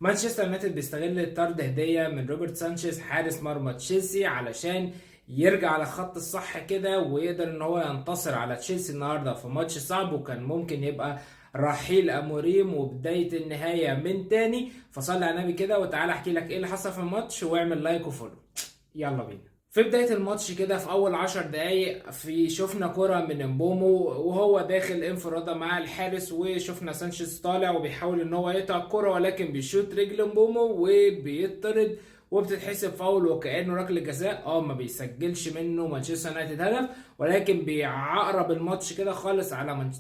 مانشستر يونايتد بيستغل طرد هديه من روبرت سانشيز حارس مرمى تشيلسي علشان يرجع على خط الصح كده ويقدر ان هو ينتصر على تشيلسي النهارده في ماتش صعب، وكان ممكن يبقى رحيل اموريم وبداية النهاية من تاني. فصلي على النبي كده وتعالى احكي لك ايه اللي حصل في الماتش، واعمل like و follow. يلا بينا. في بداية الماتش كده في أول 10 دقايق في شفنا كرة من امبومو وهو داخل انفرادة مع الحارس، وشفنا سانشيز طالع وبيحاول ان هو يقطع الكرة، ولكن بيشوط رجل امبومو وبيطرد وبتتحسب فاول وكأنه ركلة جزاء. ما بيسجلش منه مانشستر يونايتد هدف، ولكن بيعقرب الماتش كده خالص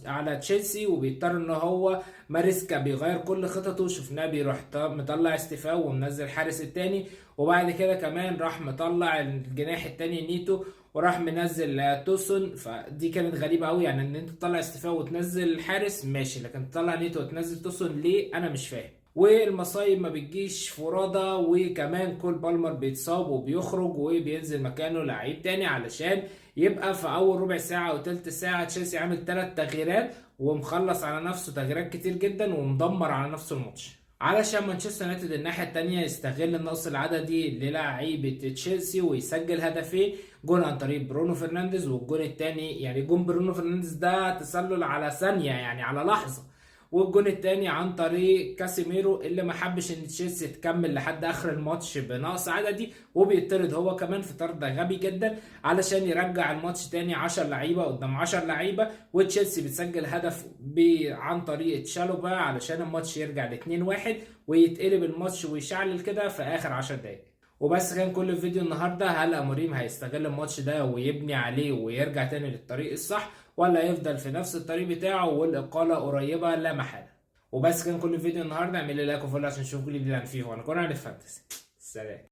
على تشيلسي، وبيضطر ان هو ماريسكا بيغير كل خططه. شفناه بيروح مطلع استفاو ومنزل الحارس التاني، وبعد كده كمان راح مطلع الجناح التاني نيتو وراح منزل توسون. فدي كانت غريبة قوي، يعني ان انت تطلع استفاو وتنزل الحارس ماشي، لكن تطلع نيتو وتنزل توسون ليه؟ انا مش فاهم. والمصايب ما بتجيش فرادى، وكمان كول بالمر بيتصاب وبيخرج وبينزل مكانه لعيب تاني، علشان يبقى في اول ربع ساعة او تلت ساعة تشيلسي عامل 3 تغييرات ومخلص على نفسه تغييرات كتير جدا ومدمر على نفسه الماتش. علشان مانشستر يونايتد الناحية التانية يستغل النقص العددي للاعيبة تشيلسي ويسجل هدفين، جون عن طريق برونو فرنانديز، والجون التاني يعني جون برونو فرنانديز ده تسلل على ثانية، يعني على لحظة، والجون التاني عن طريق كاسيميرو اللي ما حبش ان تشيلسي تكمل لحد اخر الماتش بنقص عددي، وبيطرد هو كمان في طرد غبي جدا علشان يرجع الماتش تاني 10 لعيبة قدام 10 لعيبه، وتشيلسي بتسجل هدف عن طريق تشالوبا علشان الماتش يرجع ل 2-1 ويتقلب الماتش ويشعلل كده في اخر 10 دقايق. وبس كان كل الفيديو النهارده. هل اموريم هيستغل الماتش ده ويبني عليه ويرجع تاني للطريق الصح، ولا يفضل في نفس الطريق بتاعه والاقاله قريبه لا محاله؟ وبس كان كل الفيديو النهارده. اعمل لي like و follow عشان تشوف كل جديد عن فيفا، وانا كنا عن ال fantasy. سلام.